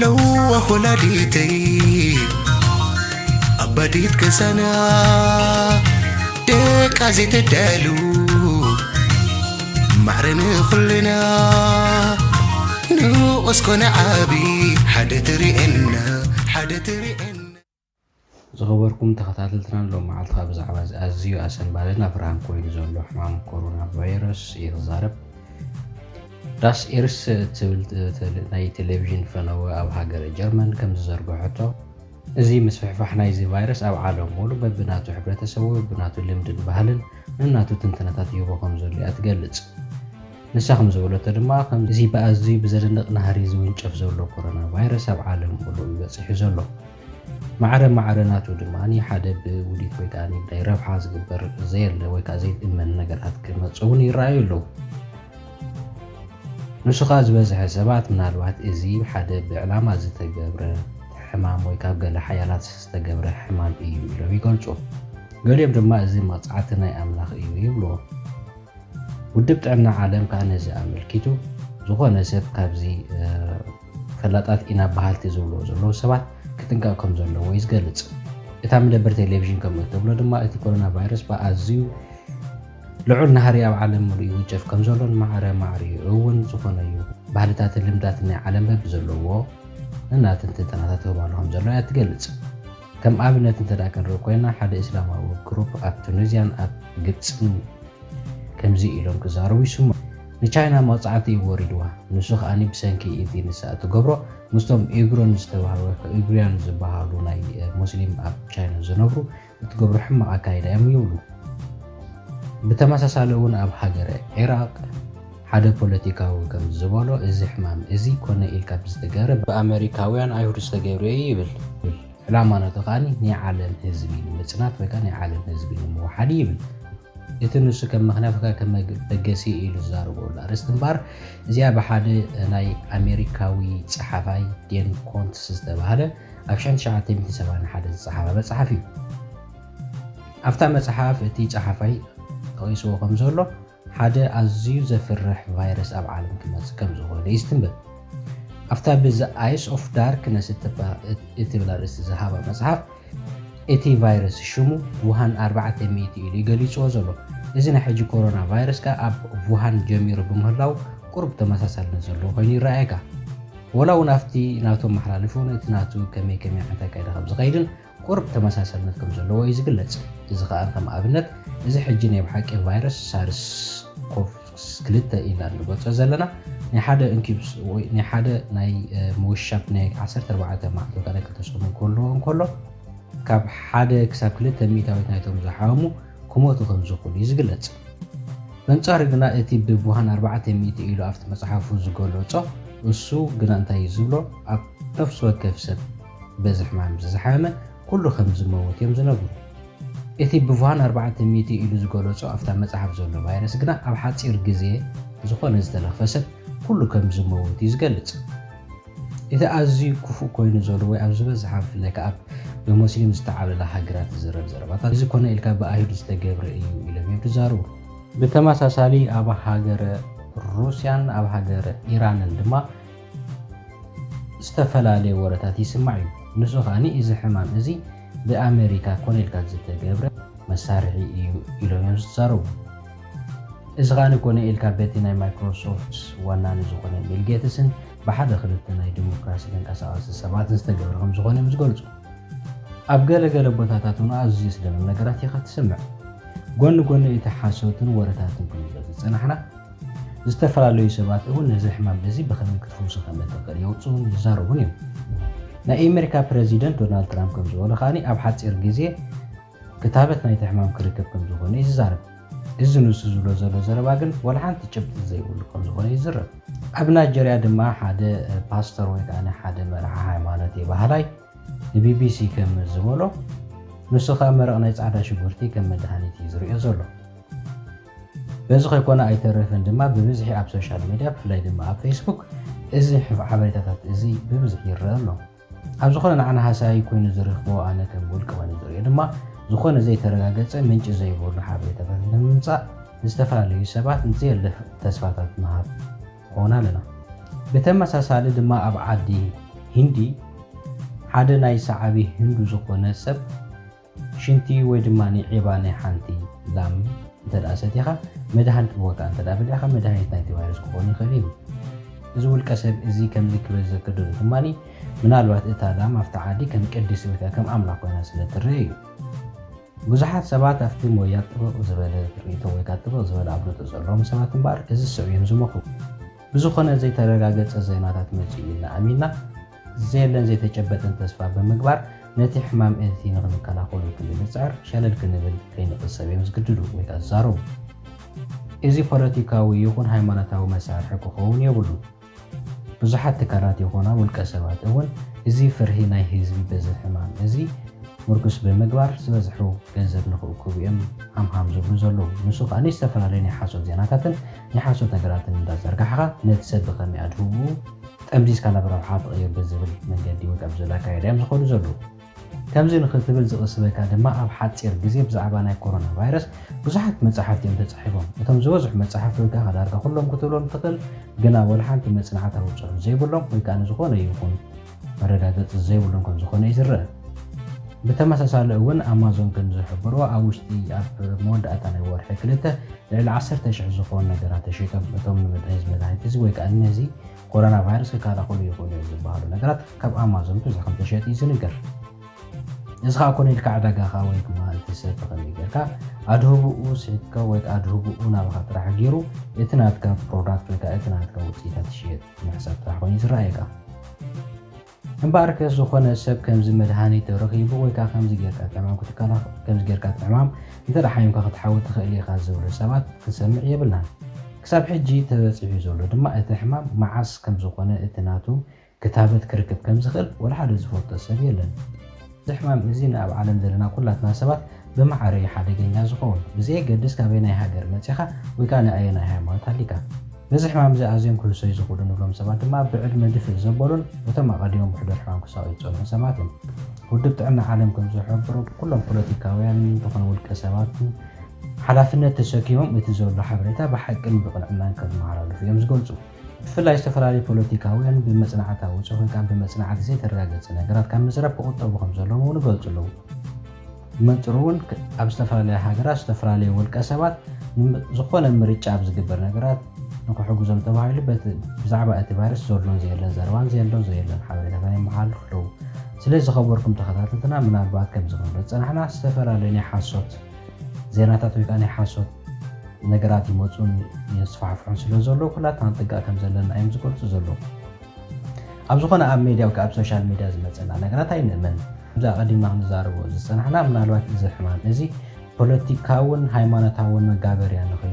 ለዋ ወላዲተይ ኣባዲት ገዛና ደቃ ዘይተዳሉ ማዕረ ንኹልና ንኡስ ኮነ ዓቢ ሓደ ትርእየና ሓደ ትርእየና። ዝኸበርኩም ተኸታተልትና፣ ሎም መዓልትኻ ብዛዕባ እዚ ኣዝዩ ኣሰንባድን ኣፍራህን ኮይኑ ዘሎ ሕማም ኮሮና ቫይረስ እየ ክዛረብ። ዳስ ኤርስ እትብል ናይ ቴሌቪዥን ፈነወ ኣብ ሃገረ ጀርመን ከም ዝዘርግሐቶ፣ እዚ ምስፍሕፋሕ ናይዚ ቫይረስ ኣብ ዓለም ሙሉ በብናቱ ሕብረተሰቡ፣ በብናቱ ልምድን ባህልን ነናቱ ትንተናታት ይህቦ ከም ዘሎ እያ ትገልጽ። ንሳ ከም ዝበለቶ ድማ፣ ከም እዚ ብኣዝዩ ብዘደንቕ ናህሪ ዝውንጨፍ ዘሎ ኮሮና ቫይረስ ኣብ ዓለም ሙሉ እዩ በጺሑ ዘሎ። ማዕረ ማዕረ ናቱ ድማ ሓደ ብውዲት ወይ ከዓ ብናይ ረብሓ ዝግበር ዘየለ ወይ ከዓ ዘይትእመን ነገራት ክመፁ እውን ይረኣዩ ኣለዉ። ንሱ ከዓ ዝበዝሐ ሰባት ምናልባት እዚ ሓደ ብዕላማ ዝተገብረ ሕማም ወይ ካብ ገለ ሓያላት ዝተገብረ ሕማም እዩ ኢሎም ይገልፁ። ገሊኦም ድማ እዚ መቕፃዕቲ ናይ ኣምላኽ እዩ ይብልዎ። ውድብ ጥዕና ዓለም ከኣ ነዚ ኣመልኪቱ፣ ዝኾነ ሰብ ካብዚ ፈላጣት ኢና በሃልቲ ዝብልዎ ዘለዉ ሰባት ክጥንቀቕ ከም ዘለዎ እዩ ዝገልጽ። እታ መደበር ቴሌቪዥን ከምኡ እትብሎ ድማ፣ እቲ ኮሮና ቫይረስ ብኣዝዩ ልዑል ናህሪ ኣብ ዓለም ምሉእ ይውንጨፍ ከም ዘሎን ማዕረ ማዕሪኡ እውን ዝኾነ እዩ። ባህልታትን ልምዳትን ናይ ዓለም በብዘለዎ ነናተን ትንተናታት ትህባሉ ከም ዘሎ እያ ትገልጽ። ከም ኣብነት እንተ ደኣ ክንርኢ ኮይና፣ ሓደ እስላማዊ ግሩፕ ኣብ ቱኒዝያን ኣብ ግብጽን ከምዚ ኢሎም ክዛረቡ ይስምዑ። ንቻይና መቕጻዕቲ እዩ ወሪድዋ። ንሱ ከኣ ብሰንኪ እቲ ንሳ እትገብሮ ምስቶም ኢግሮን ዝተባህሉ ወይ ከኣ ኢግሪያን ዝበሃሉ ናይ ሙስሊም ኣብ ቻይና ዝነብሩ እትገብሮ ሕማቕ ኣካይዳ እዮም ይብሉ። ብተመሳሳሊ እውን ኣብ ሃገረ ዒራቕ ሓደ ፖለቲካዊ ከም ዝበሎ፣ እዚ ሕማም እዚ ኮነ ኢልካ ብዝተገብረ ብኣመሪካውያን ኣይሁድ ዝተገብረ እዩ ይብል። ዕላማ ናቱ ከኣ ናይ ዓለም ህዝቢ ንምጽናት ወይ ከኣ ናይ ዓለም ህዝቢ ንምውሓድ ይብል። እቲ ንሱ ከም ምኽንያት ወይ ከኣ ከም መበገሲ ኢሉ ዝዛረበሉ ኣርእስቲ እምበኣር፣ እዚኣ ብሓደ ናይ ኣሜሪካዊ ጸሓፋይ ዴን ኮንትስ ዝተባህለ ኣብ ሽሕን ትሽዓተ ሚእትን ሰብዓን ሓደን ዝጸሓፋ መጽሓፍ እዩ። ኣብታ መጽሓፍ እቲ ጸሓፋይ ጠቒስዎ ከም ዘሎ፣ ሓደ ኣዝዩ ዘፍርሕ ቫይረስ ኣብ ዓለም ክመጽእ ከም ዝኾነ ይስትንበል። ኣብታ ብ The Ice of Darkness እትባ- እትብል ኣርእስቲ ዝሃባ መጽሓፍ፣ እቲ ቫይረስ ሽሙ ውሃን ኣርባዕተ ሚእቲ ኢሉ እዩ ገሊጽዎ ዘሎ። እዚ ናይ ሕጂ ኮሮና ቫይረስ ከኣ ኣብ ውሃን ጀሚሩ ብምህላው ቁሩብ ተመሳሳልነት ዘለዎ ኮይኑ ይረኣየካ። ወላ እውን ኣብቲ ናቶም መሓላለፊ እውን እቲ ናቱ ከመይ ከመይ ዓይነት ኣካይዳ ከም ዝኸይድን ቁሩብ ተመሳሳልነት ከም ዘለዎ እዩ ዝግለጽ። እዚ ከኣ ከም ኣብነት እዚ ሕጂ ናይ ብሓቂ ቫይረስ ሳርስ ኮቭ ክልተ ኢልና እንገልጾ ዘለና ናይ ሓደ ኢንኩብስ ወይ ናይ ሓደ ናይ ምውሻብ ናይ ዓሰርተ ኣርባዕተ መዓልቲ ወይ ከዓ ክልተ ሰሙን ክህልዎ እንከሎ ካብ ሓደ ክሳብ ክልተ ሚእታዊት ናይቶም ዝሓሙ ክሞቱ ከም ዝኽእሉ እዩ ዝግለጽ። በንጻሩ ግና እቲ ብውሃን ኣርባዕተ ሚእቲ ኢሉ ኣብቲ መጽሓፉ ዝገለጾ እሱ ግና እንታይ እዩ ዝብሎ ኣብ ነፍሲ ወከፍ ሰብ በዚ ሕማም እዚ ዝሓመመ ኩሉ ከም ዝመውት እዮም ዝነግሩ። እቲ ብውሃን ኣርባዕተ ሚእቲ ኢሉ ዝገለጾ ኣብታ መጽሓፍ ዘሎ ቫይረስ ግና ኣብ ሓጺር ግዜ ዝኾነ ዝተለኽፈ ሰብ ኩሉ ከም ዝመውት እዩ ዝገልጽ። እቲ ኣዝዩ ክፉእ ኮይኑ ዘሎ ወይ ኣብ ዝበዝሓ ብፍላይ ከኣ ብሞስሊም ዝተዓብለላ ሃገራት ዝዝረብ ዘረባታት እዚ ኮነ ኢልካ ብኣይሁድ ዝተገብረ እዩ ኢሎም እዮም ዝዛረቡ። ብተመሳሳሊ ኣብ ሃገረ ሩስያን ኣብ ሃገረ ኢራንን ድማ ዝተፈላለየ ወረታት ይስማዕ እዩ። ንሱ ከኣ እዚ ሕማም እዚ ብኣመሪካ ኮነ ኢልካ ዝተገብረ መሳርሒ እዩ ኢሎም እዮም ዝዛረቡ። እዚ ከኣ ኮነ ኢልካ በቲ ናይ ማይክሮሶፍት ዋና ንዝኾነ ቢል ጌትስን ብሓደ ክልተ ናይ ዲሞክራሲ ተንቀሳቐሲ ሰባትን ዝተገብረ ከም ዝኾነ እዮም ዝገልጹ። ኣብ ገለ ገለ ቦታታት እውን ኣዝዩ ዘስደምም ነገራት ኢኻ ትሰምዕ። ጎኒ ጎኒ እቲ ሓሶትን ወረታትን ክንብሎ ዝጸናሕና፣ ዝተፈላለዩ ሰባት እውን ነዚ ሕማም እዚ ብኸመይ ክትፍውሱ ከም እትኽእል የውጽኡን ይዛረቡን እዮም። ናይ ኣሜሪካ ፕረዚደንት ዶናልድ ትራምፕ ከም ዝበሎ ከኣ ኣብ ሓጺር ግዜ ክታበት ናይቲ ሕማም ክርከብ ከም ዝኾነ እዩ ዝዛረብ። እዚ ንሱ ዝብሎ ዘሎ ዘረባ ግን ዋላ ሓንቲ ጭብጢ ዘይብሉ ከም ዝኾነ ይዝረብ። ኣብ ናይጀርያ ድማ ሓደ ፓስተር ወይ ከዓ ሓደ መራሒ ሃይማኖት የባህላይ ንቢቢሲ ከም ዝበሎ ንሱ ከዓ መረቕ ናይ ፃዕዳ ሽጉርቲ ከም መድሃኒት እዩ ዝሪኦ ዘሎ። በዚ ከይኮነ ኣይተረፍን ድማ ብብዝሒ ኣብ ሶሻል ሚድያ ብፍላይ ድማ ኣብ ፌስቡክ እዚ ሓበሬታታት እዚ ብብዝሒ ይረአ ኣሎ። ኣብ ዝኾነ ንዓና ሃሳዪ ኮይኑ ዝረኽቦ ኣነ ከም ውልቀ ኮይኑ ዝሪኦ ድማ ዝኾነ ዘይተረጋገፀ ምንጪ ዘይብሉ ሓበሬታታት ንምምፃእ ንዝተፈላለዩ ሰባት ዘየለ ተስፋታት ምሃብ ንኸውን ኣለና። ብተመሳሳሊ ድማ ኣብ ዓዲ ሂንዲ ሓደ ናይ ሰዓቢ ሂንዱ ዝኾነ ሰብ ሽንቲ ወይ ድማ ዒባ ናይ ሓንቲ ላም እንተ ደኣ ሰቲኻ፣ መድሃኒት ብወግዓ እንተ ደኣ በሊዕኻ፣ መድሃኒት ናይቲ ቫይረስ ክኸውን ይኽእል እዩ። እዚ ውልቀ ሰብ እዚ ከምዚ ክብል ዘገደዶ ድማ፣ ምናልባት እታ ላም ኣብቲ ዓዲ ከም ቅድስቲ ወይ ከዓ ከም ኣምላኽ ኮይና ስለ ትረአ እዩ። ብዙሓት ሰባት ኣብቲ ሞያ ጥብቕ ዝበለ ርእይቶ ወይ ከዓ ጥብቕ ዝበለ ኣፍልጦ ዘለዎም ሰባት እምበኣር እዚ ስዕብ እዮም ዝመኽሩ። ብዝኾነ ዘይተረጋገጸ ዜናታት መጺኡ ኢልና ኣሚንና ዘየለን ዘይተጨበጠን ተስፋ ብምግባር ነቲ ሕማም እቲ ንኽንከላኸሉ ክንብል ንጽዕር ሸለል ክንብል ከይንቕሰብ እዮም ዝግድዱ ወይ ከዓ ዝዛረቡ። እዚ ፖለቲካዊ ይኹን ሃይማኖታዊ መሳርሒ ክኸውን የብሉን። ብዙሓት ትካላት ይኹና ውልቀ ሰባት እውን እዚ ፍርሂ ናይ ህዝቢ በዚ ሕማም እዚ ምርኩስ ብምግባር ዝበዝሑ ገንዘብ ንኽእክቡ እዮም ሃምሃም ዝብሉ ዘለዉ። ንሱ ከኣ ዝተፈላለዩ ናይ ሓሶት ዜናታትን ናይ ሓሶት ነገራትን እንዳዘርጋሕኻ ነቲ ሰብ ብኸመይ ኣድህብኡ ጠምዚዝካ ናብ ረብሓ ትቕይር ብዝብል መንገዲ ወይ ከዓ ብዝብል ኣካይዳ እዮም ዝኸዱ ዘለዉ። ከምዚ ንኽትብል ዝቕስበካ ድማ ኣብ ሓፂር ግዜ ብዛዕባ ናይ ኮሮና ቫይረስ ብዙሓት መጻሕፍቲ እዮም ተጻሒፎም። እቶም ዝበዝሑ መጻሕፍቲ ወይ ከዓ ዳርጋ ኩሎም ክትብሎም ትኽእል፣ ግና ወላ ሓንቲ መጽናዕታዊ ጽሑፍ ዘይብሎም ወይ ከዓ ንዝኾነ ይኹን መረጋገጺ ዘይብሎም ከም ዝኾነ እዩ ዝረአ። ብተመሳሳሊ እውን ኣማዞን ከም ዝሕብሮ ኣብ ውሽጢ ኣብ መወዳእታ ናይ ወርሒ ክልተ ልዕሊ ዓሰርተ ሽሕ ዝኾኑ ነገራት ተሸይጦም። እቶም ንመድሃኒት መድሃኒት እዚ ወይ ከዓ ነዚ ኮሮና ቫይረስ ክከላኸሉ ይኽእሉ እዮም ዝበሃሉ ነገራት ካብ ኣማዞን ብዙሕ ከም ተሸጡ እዩ ዝንገር። እዚ ከዓ ኮነ ኢልካ ዕዳጋኻ ወይ ድማ እቲ ሰብ ብኸመይ ጌርካ ኣድህብኡ ስሒትካ ወይ ከዓ ኣድህብኡ ናባኻ ጥራሕ ገይሩ እቲ ናትካ ፕሮዳክት ወይ ከዓ እቲ ናትካ ውፅኢታት ትሽየጥ ምሕሳብ ጥራሕ ኮይኑ ዝረኣየካ። እምበኣርከ ዝኾነ ሰብ ከምዚ መድሃኒት ተረኺቡ ወይ ከዓ ከምዚ ጌርካ እቲ ሕማም ክትከላኸ-፣ ከምዚ ጌርካ እቲ ሕማም እንተ ደኣ ሓሚምካ ክትሓዊ ትኽእል ኢኻ ዝብሉ ሰባት ክንሰምዕ የብልናን። ክሳብ ሕጂ ተበጺሑ ዘሎ ድማ እቲ ሕማም መዓስ ከም ዝኾነ እቲ ናቱ ክታበት ክርክብ ከም ዝኽእል ወላ ሓደ ዝፈልጦ ሰብ የለን። እዚ ሕማም እዚ ንኣብ ዓለም ዘለና ኩላትና ሰባት ብማዕረ እዩ ሓደገኛ ዝኸውን። ብዘየገድስ ካበየናይ ሃገር መጺኻ ወይ ከዓ ንኣየናይ ሃይማኖት ሃሊካ። በዚ ሕማም እዚ ኣዝዮም ክህሰዩ ዝኽእሉ ንብሎም ሰባት ድማ ብዕድመ ድፍእ ዘበሉን እቶም ኣቐዲሞም ብሕዱር ሕማም ክሳቐዩ ዝጸንሑ ሰባት እዮም። ውድብ ጥዕና ዓለም ከም ዝሕብሮ ኩሎም ፖለቲካውያን ዝኾነ ውልቀ ሰባትን ሓላፍነት ተሰኪሞም እቲ ዘሎ ሓበሬታ ብሓቅን ብቕንዕናን ከመሓላልፉ እዮም ዝገልጹ። ብፍላይ ዝተፈላለዩ ፖለቲካውያን ብመጽናዕታዊ ጽሑፍ ወይ ከዓ ብመጽናዕቲ ዘይተረጋገጸ ነገራት ካብ ምዝራብ ክቑጠቡ ከም ዘለዎም እውን ይገልጹ ኣለዉ። ብመንጽሩ እውን ክ-፣ ኣብ ዝተፈላለያ ሃገራት ዝተፈላለዩ ውልቀ ሰባት ም-፣ ዝኾነ ምርጫ ኣብ ዝግበር ነገራት ንክሕግዞም ተባሂሉ በቲ ብዛዕባ እቲ ቫይረስ ዘሎን ዘየለን ዘረባን ዘየሎን ዘየለን ሓበሬታታት የመሓላልፉ ኣለዉ። ስለዚ ዝኸበርኩም ተኸታተልትና ምናልባት ከምዚ ክንብል ዝጸናሕና ዝተፈላለዩ ናይ ሓሶት ዜናታት ወይ ከዓ ናይ ሓሶት ነገራት ይመፁን የስፋሕፍሑን ስለ ዘሎ ኩላትና ጥንቃቕ ከም ዘለና እዮም ዝገልፁ ዘለዉ። ኣብ ዝኾነ ኣብ ሜድያ ወይ ከዓ ኣብ ሶሻል ሜድያ ዝመፀና ነገራት ኣይንእመን። ከምዚ ኣቐዲምና ክንዛረቦ ዝፀናሕና ምናልባት እዚ ሕማም እዚ ፖለቲካውን ሃይማኖታውን መጋበርያ ንኽእል